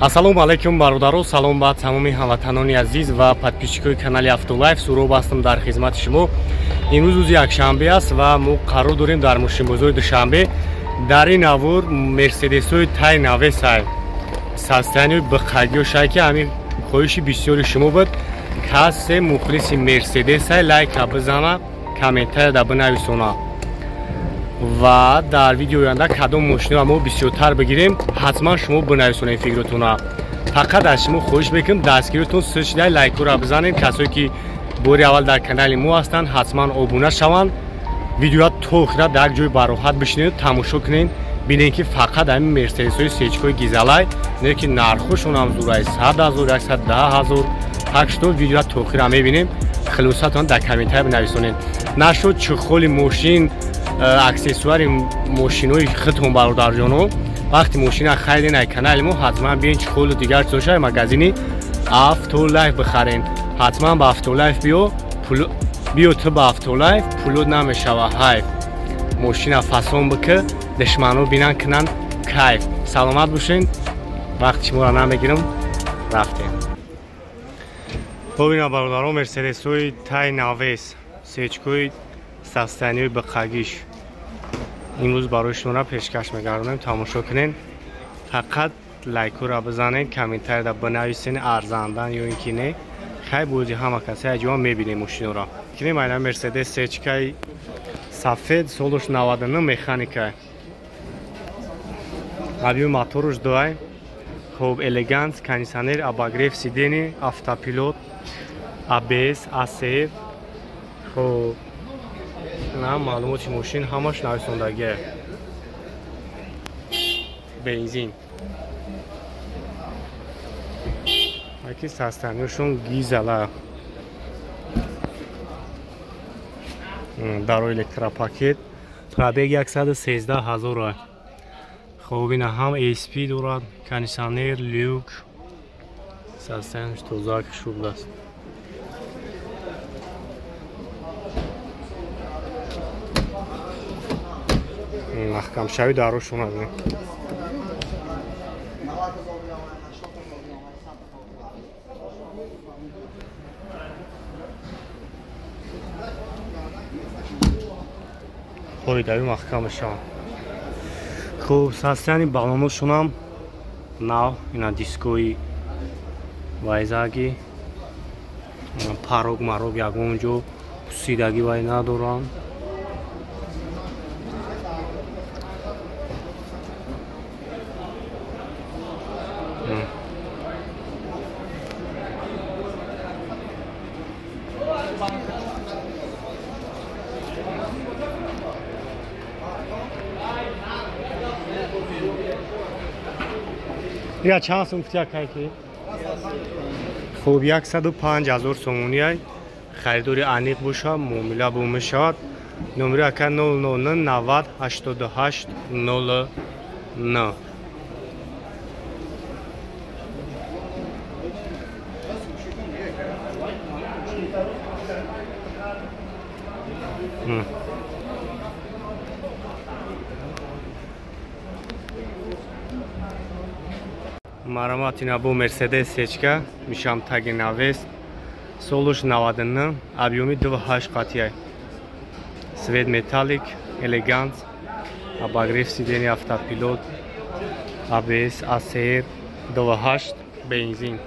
Ассалому алайкум бародаро, салом ба тамоми ҳамватанони азиз ва подписчикои канали Автолайф. Суроб ҳастам дар хизмати шумо. Имрӯз рӯзи якшанбе аст ва мо қарор дорем дар мошинбозори Душанбе. Дар ин авур Мерседесҳои тай навесай состоянии биқагиёшай, ки ҳамин хоҳиши бисёри шумо буд. Касе мухлиси Мерседесай лайка бизана, комментарияда бинависона ва дар видеои оянда кадом мошинро мо бисёртар бигирем, ҳатман шумо бинависонед фикротона. Фақат аз шумо хоҳиш мекунем, дастгиритон сӯшидай лайкҳоро бизанед. Касое ки бори аввал дар канали мо ҳастанд, ҳатман обуна шаванд. Видеоя то охира дар як ҷои бароҳат бишинед, тамошо кунед, бинед ки фақат ҳамин мерседесҳои сечкои гизалай, не ки нархошон ҳам зурай 100 000, 110 000. Так что видеоя то охира мебинем, хулосатон дар комментария бинависонед. Нашуд чехоли мошин, аксессуари мошинои худтон, бародарҷоно. Вақти мошина хариден ай канали мо, ҳатман биен чехолу дигар чизошай магазини Автолайф бихарен. Ҳатман ба Автолайф биё, биё ту ба Автолайф, пулот намешава ҳайф. Мошина фасон бикӣ, душмано бинан кунанд кайф. Саломат бошен, вақти шуморо намегирам, рафтем. Бобина бародаро, мерседесҳои тай навес, сечкои состоянии биқагиш имрӯз барои шуморо пешкаш мегардонем, тамошо кунед. Фақат лайкҳоро бизанед, комментарияда бинависен арзандан ё ин ки не. Хай бози ҳама касе аҷоба мебинем мошиноро. Кинем айна Мерседес сечкаи сафед, солуш 99, механика. Объёми моторуш 2. Хоб, элегант, кондиционер, обогрев сидений, автопилот, ABS, ACR. Хоб, на маълумоти мошин ҳамаш нависондагия. Бензин. Аки состояниешон гизала. Даро электропакет. Пробег 113 000. Хоб, ина ҳам ESP дорад, кондиционер, люк. Состояниеш тоза шудааст. Маҳкамшавӣ дарошон аз қоидави маҳкам мешаванд. Хуб, состояни балоношонам нав, ина дискои вайзаги, парог марог ягон ҷо пусидагӣ вай надоранд. Я чанд сум гуфти акайки? Хуб, 105 000 сомонӣ. Харидори аниқ боша, муомила бо мешавад. Номери ака 009 90 88 09. Марамат ина бо Мерседес сечка, мишам таги навес, солуш 99, объёми 2.8 қатия. Свет металлик, элегант, обогрев сидений, автопилот, ABS, ACR, 2.8, бензин.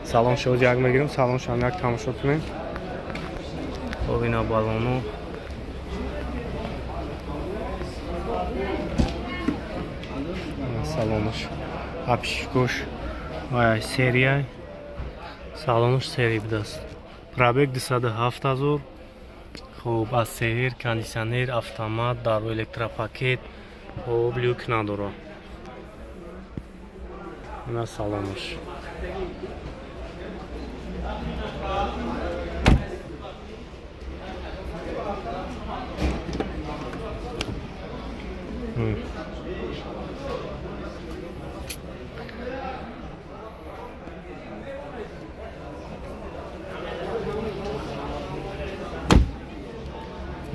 Салон шоз як мегирем, салон шам як тамошо кунем. Хоб, ина балону. Салонаш обшивкош вай серия, салонаш серия будааст. Пробег 207 000. Хоб, ACR, кондиционер, автомат, даро электропакет, хоб, люк надорад. Ина салонаш.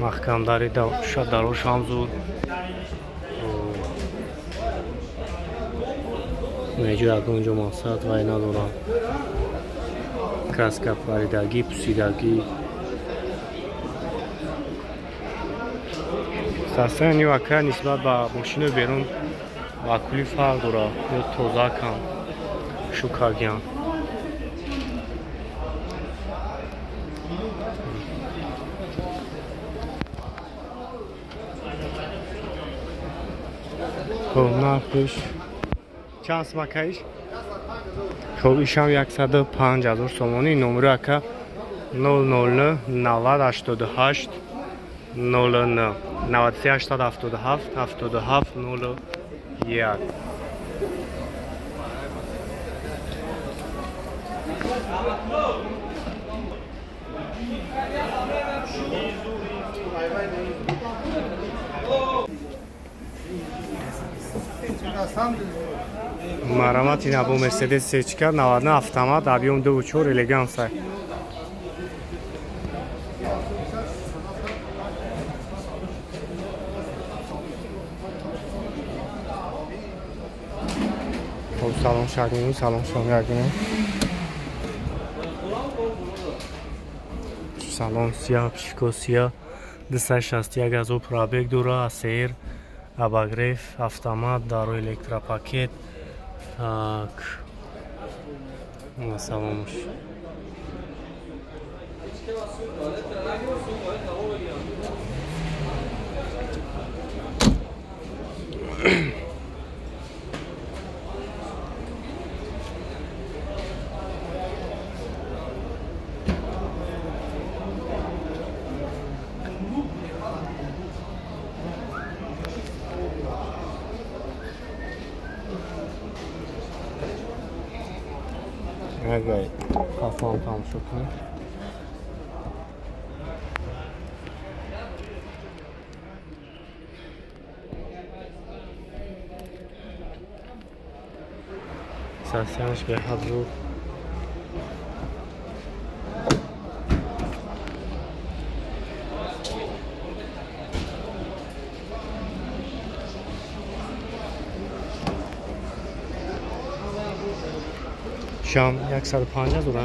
Маҳкамдари дарош ҳам зуд. Неҷо ягон ҷо мақсад вай надорам. Краска паридагӣ, пусидагӣ. Состояние ака нисбат ба мошинои берун ба кулли фарқ дорад. Ё тоза кам, шукагиам. Хоб, нархиш чанд смакаиш? Хоб, ишам 105 000 сомонӣ. Номери ака 00 90 88 09 93 877 77 01. Марамат ина бо Мерседес сечка 99 автомат объем 2.4 элеганса. Хоб, салон шагмину, салон шомягину. Салон сия, пшико сия, 261 ҳазор пробег дора, АСР, обогрев, автомат, даро электропакет. Так. Саломуш. Агар қафон тамошо кунем. Состояние беҳад зуд. Шам 150 ҳазор,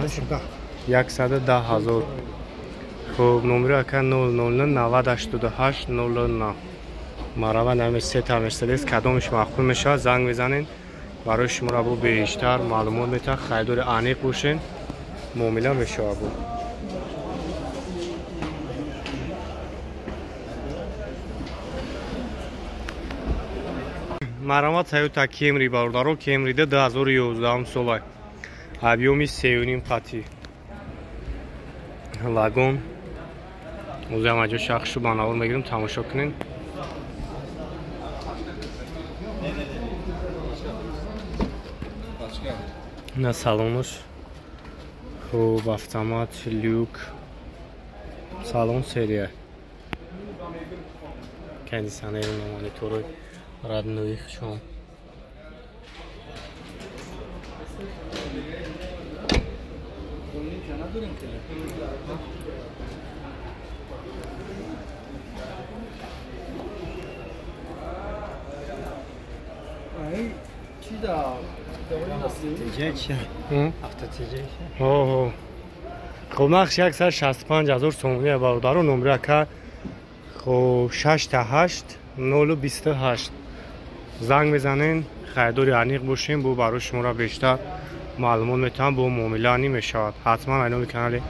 110 ҳазор. Хоб, номери ака 00 90 88 09. Марава нами сета Мерседес кадомиш маъқул мешавад, занг мезанен. Барои шуморо бо бештар маълумот метаҳад. Харидори аниқ бошен, муомила мешавад бо. Марамат Toyota Camry бародаро, Camry 2011 сола. Объёми 3.5 қатӣ. Вагон. Озам аҷо шахшу ба навор мегирем, тамошо кунен. На салонаш. Хуб, автомат, люк. Салон серия. Кондиционер, мониторы родной шон. Хоб, нақш 165 ҳазор сомонӣ бародаро. Номери ака хоб 68 028. Занг мезанен, харидори аниқ бошем, бо барои шуморо бештар маълумот метаҳам, бо муомила ани мешавад. Ҳатман айноми канали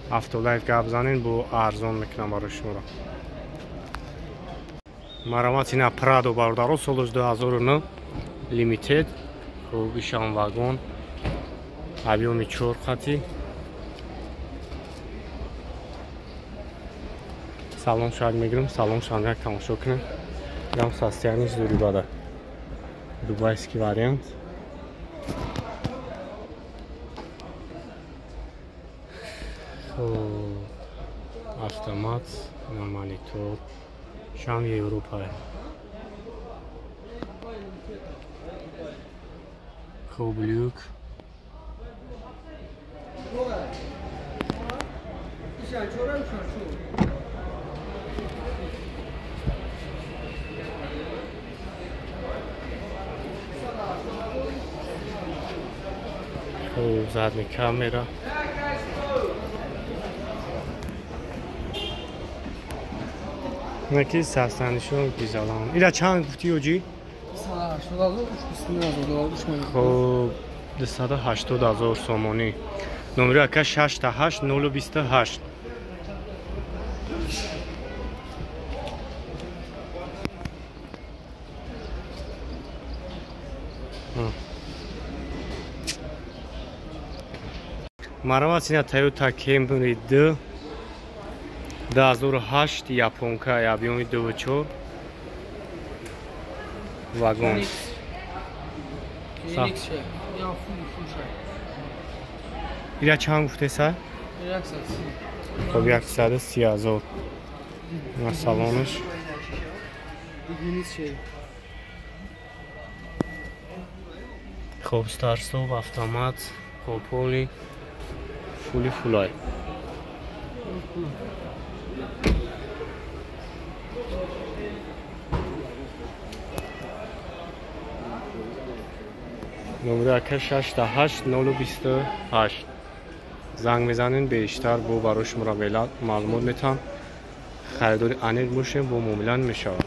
Автолайф гап занен, бо арзон мекунам барои шуморо. Марамат ина Прадо бародаро, соли 2009 лимитед. Хоб, ишам вагон, объёми 4 қатӣ. Салон шаг мегирем, салон шаг тамошо кунем. Ям состояние зури бада. Дубайский вариант. Автомат, на монитор. Шам Европа. Хоб, люк. Хуб, задний камера. Наки сарсанишон гизалан. Ира чанд гуфти оҷи? Хуб, 280 000 сомонӣ. Номери ака 68 028. Марамат ина Toyota Camry 2 2008 японка, объёми 2.4 вагон. Ира чанд гуфтеса? Хоб, 130 000. На салонаш. Хоб, старт-стоп, автомат, хоб, поли, фули фулай. Номери ака 68 028. Занг мезанем, бештар бо барои шуморо маълумот метаҳам. Харидори аниқ бошем, бо муомила мешавад.